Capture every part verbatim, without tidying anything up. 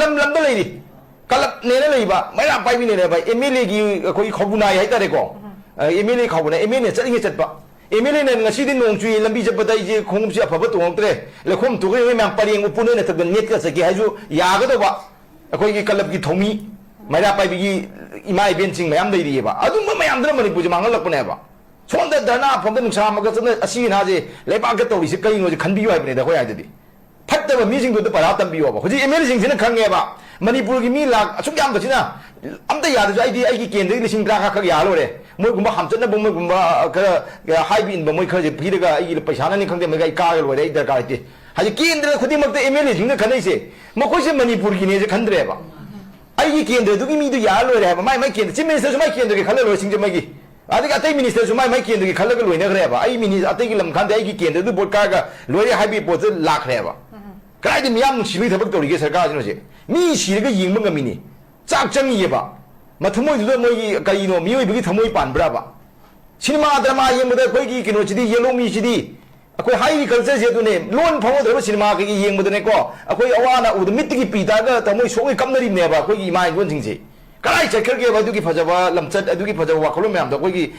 ꯂꯝ ꯂꯝꯗ ꯂꯩꯔꯤ꯫ ꯀꯂꯞꯅꯦꯅ ꯂꯩꯕ, ꯃꯩꯔꯥ ꯄꯥꯏꯕꯤꯅꯦꯅ ꯚꯥꯏ, ꯑꯦꯝ ꯑꯦꯜ ꯑꯦꯒꯤ ꯑꯩꯈꯣꯏꯒꯤ ꯈꯧꯕꯨꯅꯥꯏ ꯍꯥꯏꯇꯥꯔꯦꯀꯣ꯫ ꯑ, ꯑꯦꯝ ꯑꯦꯜ ꯑꯦ ꯈꯧꯕꯨꯅꯥꯏ, ꯑꯦꯝ ꯑꯦꯜ ꯑꯦ ꯆꯠꯂꯤꯉꯩ ꯆꯠꯄ꯫ ꯑꯦꯝ ꯑꯦꯜ ꯑꯦꯅ ꯉꯁꯤꯗꯤ ꯅꯣꯡ ꯆꯨꯏ, ꯂꯝꯕꯤ ꯆꯠꯄꯗ ꯑꯩꯁꯦ ꯈꯣꯡꯎꯞꯁꯦ ꯑꯐꯕ ꯇꯣꯡꯉꯛꯇ꯭ꯔꯦ, ꯂꯩꯈꯣꯝ ꯇꯣꯛꯈꯩ ꯃꯌꯥꯝ ꯄꯔꯦꯡ ꯎꯄꯨ ꯅꯣꯏꯅ ꯊꯛꯇ ꯅꯦꯠꯀ ꯆꯠꯀꯦ ꯍꯥꯏꯁꯨ ꯌꯥꯒꯗꯧꯕ꯫ ꯑꯩꯈꯣꯏꯒꯤ ꯀꯂꯞꯀꯤ ꯊꯧꯃꯤ, ꯃꯩꯔꯥ ꯄꯥꯏꯕꯤꯒꯤ ꯏꯃꯥ ꯏꯕꯦꯟꯁꯤꯡ ꯃꯌꯥꯝ ꯂꯩꯔꯤꯑꯕ꯫ ꯑꯗꯨꯝꯕ ꯃꯌꯥꯝꯗꯨꯅ ꯃꯅꯤꯄꯨꯔꯁꯦ ꯃꯥꯡꯍꯜꯂꯛꯄꯅꯦꯕ꯫ ꯁꯣꯝꯗ ꯙꯔꯅꯥ ꯐꯝꯗ ꯅꯨꯡꯁꯥ ꯑꯃꯒ ꯆꯠꯅ ꯑꯁꯤ ꯑꯅꯥꯁꯦ ꯂꯩꯕꯥꯛꯇ ꯇꯧꯔꯤꯁꯦ ꯀꯔꯤꯅꯣꯁꯦ ꯈꯟꯕꯤꯌꯨ ꯍꯥꯏꯕꯅꯤꯗ ꯑꯩꯈꯣꯏ ꯍꯥꯏꯗꯗꯤ꯫ ꯐꯠꯇꯕ ꯃꯤꯁꯤꯡꯗꯨꯗ ꯄꯔꯥ ꯇꯝꯕꯤꯌꯣꯕ꯫ ꯍꯧꯖꯤꯛ ꯑꯦꯝ ꯑꯦꯜ ꯑꯦꯁꯤꯡꯁꯤꯅ ꯈꯪꯉꯦꯕ, ꯃꯅꯤꯄꯨꯔꯒꯤ ꯃꯤ ꯂꯥꯛ ꯑꯁꯨꯛ ꯌꯥꯝꯕꯁꯤꯅ ꯑꯝꯇ ꯌꯥꯗ꯭ꯔꯁꯨ ꯑꯩꯗꯤ ꯑꯩꯒꯤ ꯀꯦꯟꯗ꯭ꯔꯒꯤ ꯂꯤꯁꯤꯡ ꯇꯔꯥ ꯈꯛ ꯌꯥꯜꯂꯣꯏꯔꯦ, ꯃꯣꯏꯒꯨꯝꯕ ꯍꯥꯝꯆꯠꯅꯕ, ꯃꯣꯏꯒꯨꯝꯕ ꯈꯔ ꯍꯥꯏꯕ ꯏꯟꯕ ꯃꯣꯏ ꯈꯔꯁꯦ ꯄꯤꯔꯒ ꯑꯩꯒꯤ ꯄꯩꯁꯥꯅꯅꯤ ꯈꯪꯗꯦ, ꯃꯣꯏꯒ ꯑꯩ ꯀꯥꯔꯒ ꯂꯣꯏꯔꯦ, ꯑꯩ ꯗꯔꯀꯥꯔ ꯂꯩꯇꯦ꯫ ꯍꯥꯏꯗꯤ ꯀꯦꯟꯗ꯭ꯔ ꯈꯨꯗꯤꯡꯃꯛꯇ ꯑꯦꯝ ꯑꯦꯜ ꯑꯦꯁꯤꯡꯅ ꯈꯟꯅꯩꯁꯦ, ꯃꯈꯣꯏꯁꯦ ꯃꯅꯤꯄꯨꯔꯒꯤꯅꯦꯁꯦ ꯈꯟꯗ꯭ꯔꯦꯕ꯫ ꯑꯩꯒꯤ ꯀꯦꯟꯗ꯭ꯔꯗꯨꯒꯤ ꯃꯤꯗꯨ ꯌꯥꯔ ꯂꯣꯏꯔꯦ ꯍꯥꯏꯕ, ꯃꯥꯏ ꯃꯥꯏ ꯀꯦꯟꯗ꯭ꯔ, ꯆꯤꯐ ꯃꯤꯅꯤꯁꯇꯔꯁꯨ ꯃꯥꯏ ꯀꯦꯟꯗ꯭ꯔꯒꯤ ꯈꯜꯂ ꯂꯣꯏꯔꯦ ꯁꯤꯡꯖꯃꯩꯒꯤ꯫ ꯑꯗꯒꯤ ꯑꯇꯩ ꯃꯤꯅꯤꯁꯇꯔꯁꯨ ꯃꯥꯏ ꯃꯥꯏ ꯀꯦꯟꯗ꯭ꯔꯒꯤ ꯈꯜꯂꯒ ꯂꯣꯏꯅꯈ꯭ꯔꯦꯕ꯫ ꯑꯩ ꯃꯤꯅꯤ-, ꯑꯇꯩꯒꯤ ꯂꯝ ꯈꯟꯗꯦ, ꯑꯩꯒꯤ ꯀꯦꯟꯗ꯭ꯔꯗꯨ ꯚꯣꯠ ꯀꯥꯔꯒ ꯂꯣꯏꯔꯦ ꯍꯥꯏꯕꯒꯤ ꯄꯣꯠꯇꯨ ꯂꯥꯛꯈ꯭ꯔꯦꯕ꯫ ꯀꯗꯥꯏꯗ ꯃꯤꯌꯥꯝ ꯅꯨꯡꯁꯤꯕꯒꯤ ꯊꯕꯛ ꯇꯧꯔꯤꯒꯦ ꯁꯔꯀꯥꯔꯁꯤꯅ ꯍꯧꯖꯤꯛ? ꯃꯤ ꯁꯤꯔꯒ ꯌꯦꯡꯕ ꯉꯝꯃꯤꯅꯤ, ꯆꯥꯛ ꯆꯪꯉꯤꯑꯕ꯫ ꯃꯊꯃꯣꯏꯗꯨꯗ ꯃꯣꯏꯒꯤ ꯀꯔꯤꯅꯣ, ꯃꯤꯑꯣꯏꯕꯒꯤ ꯊꯃꯣꯏ ꯄꯥꯟꯕ꯭ꯔꯕ? ꯁꯤꯅꯦꯃꯥ ꯗ꯭ꯔꯃꯥ ꯌꯦꯡꯕꯗ ꯑꯩꯈꯣꯏꯒꯤ ꯀꯩꯅꯣꯁꯤꯗꯤ, ꯌꯦꯂꯣꯃꯤꯁꯤꯗꯤ, ꯑꯩꯈꯣꯏ ꯍꯥꯏꯔꯤ ꯀꯜꯆꯔꯁꯦ ꯑꯗꯨꯅꯦ, ꯂꯣꯟ ꯐꯥꯎꯅꯗ꯭ꯔꯕ ꯁꯤꯅꯦꯃꯥ ꯀꯩꯀꯩ ꯌꯦꯡꯕꯗꯅꯦꯀꯣ, ꯑꯩꯈꯣꯏ ꯑꯋꯥ ꯑꯅꯥ ꯎꯕꯗ ꯃꯤꯠꯇꯒꯤ ꯄꯤ ꯇꯥꯔꯒ ꯊꯃꯣꯏ ꯁꯣꯛꯅ ꯀꯞꯅꯔꯤꯕꯅꯦꯕ ꯑꯩꯈꯣꯏꯒꯤ ꯏꯃꯥ ꯏꯕꯣꯟꯁꯤꯡꯁꯦ꯫ ꯀꯗꯥꯏ ꯆꯠꯈ꯭ꯔꯒꯦꯕ ꯑꯗꯨꯒꯤ ꯐꯖꯕ ꯂꯝꯆꯠ, ꯑꯗꯨꯒꯤ ꯐꯖꯕ ꯋꯥꯈꯜꯂꯣꯟ ꯃꯌꯥꯝꯗꯣ? ꯑꯩꯈꯣꯏꯒꯤ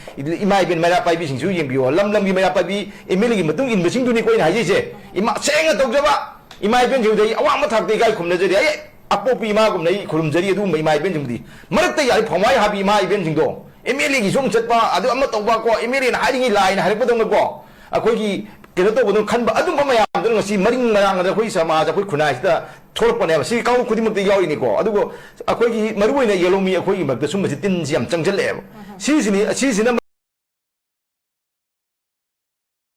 ꯏꯃꯥ ꯏꯕꯦꯟ ꯃꯩꯔꯥ ꯄꯥꯏꯕꯤꯁꯤꯡꯁꯨ ꯌꯦꯡꯕꯤꯌꯣ, ꯂꯝ ꯂꯝꯒꯤ ꯃꯩꯔꯥ ꯄꯥꯏꯕꯤ ꯑꯦꯝ ꯑꯦꯜ ꯑꯦꯒꯤ ꯃꯇꯨꯡ ꯏꯟꯕꯁꯤꯡꯗꯨꯅꯤꯀꯣ ꯑꯩꯅ ꯍꯥꯏꯖꯩꯁꯦ꯫ ꯏꯃꯥ ꯁꯦꯡꯅ ꯇꯧꯖꯕ ꯏꯃꯥ ꯏꯕꯦꯟꯁꯤꯡꯗꯨꯗ ꯑꯩ ꯑꯋꯥꯡꯕ ꯊꯥꯛꯇ ꯏꯀꯥꯏ ꯈꯨꯝꯅꯖꯔꯤ꯫ ꯑꯩ ꯑꯄꯣꯛꯄꯤ ꯏꯃꯥꯒꯨꯝꯅ ꯑꯩ ꯈꯨꯔꯨꯝꯖꯔꯤ ꯑꯗꯨꯒꯨꯝꯕ ꯏꯃꯥ ꯏꯕꯦꯟꯁꯤꯡꯗꯨꯗꯤ꯫ ꯃꯔꯛꯇ ꯌꯥꯔꯤ ꯐꯝꯋꯥꯏ ꯍꯥꯕꯤ ꯏꯃꯥ ꯏꯕꯦꯟꯁꯤꯡꯗꯣ, ꯑꯦꯝ ꯑꯦꯜ ꯑꯦꯒꯤꯁꯨ ꯑꯃꯨꯛ ꯆꯠꯄ, ꯑꯗꯨ ꯑꯃ ꯇꯧꯕ ꯀꯣ, ꯑꯦꯝ ꯑꯦꯜ ꯑꯦꯅ ꯍꯥꯏꯔꯤꯉꯩ ꯂꯥꯏꯅ ꯍꯥꯏꯔꯛꯄꯗꯧꯅꯀꯣ, ꯑꯩꯈꯣꯏꯒꯤ ꯀꯩꯅꯣ ꯇꯧꯕꯗꯣ ꯈꯟꯕ, ꯑꯗꯨꯝꯕ ꯃꯌꯥꯝꯗꯨꯅ ꯉꯁꯤ ꯃꯔꯤꯡ ꯃꯔꯥꯡ ꯑꯗ ꯑꯩꯈꯣꯏ ꯁꯃꯥꯖ, ꯑꯩꯈꯣꯏ ꯈꯨꯟꯅꯥꯏꯁꯤꯗ ꯊꯣꯛꯂꯛꯄꯅꯦꯕ꯫ ꯁꯤ ꯀꯥꯡꯂꯨꯞ ꯈꯨꯗꯤꯡꯃꯛꯇ ꯌꯥꯎꯔꯤꯅꯤꯀꯣ꯫ ꯑꯗꯨꯕꯨ ꯑꯩꯈꯣꯏꯒꯤ ꯃꯔꯨꯑꯣꯏꯅ ꯌꯦꯂꯣꯃꯤ ꯑꯩꯈꯣꯏꯒꯤ ꯃꯔꯛꯇ ꯁꯨꯝꯕꯁꯤ ꯇꯤꯟꯁꯤ ꯌꯥꯝ ꯆꯪꯁꯤꯜꯂꯛꯑꯦꯕ꯫ ꯁꯤꯁꯤꯅꯤ, ꯁꯤꯁꯤꯅ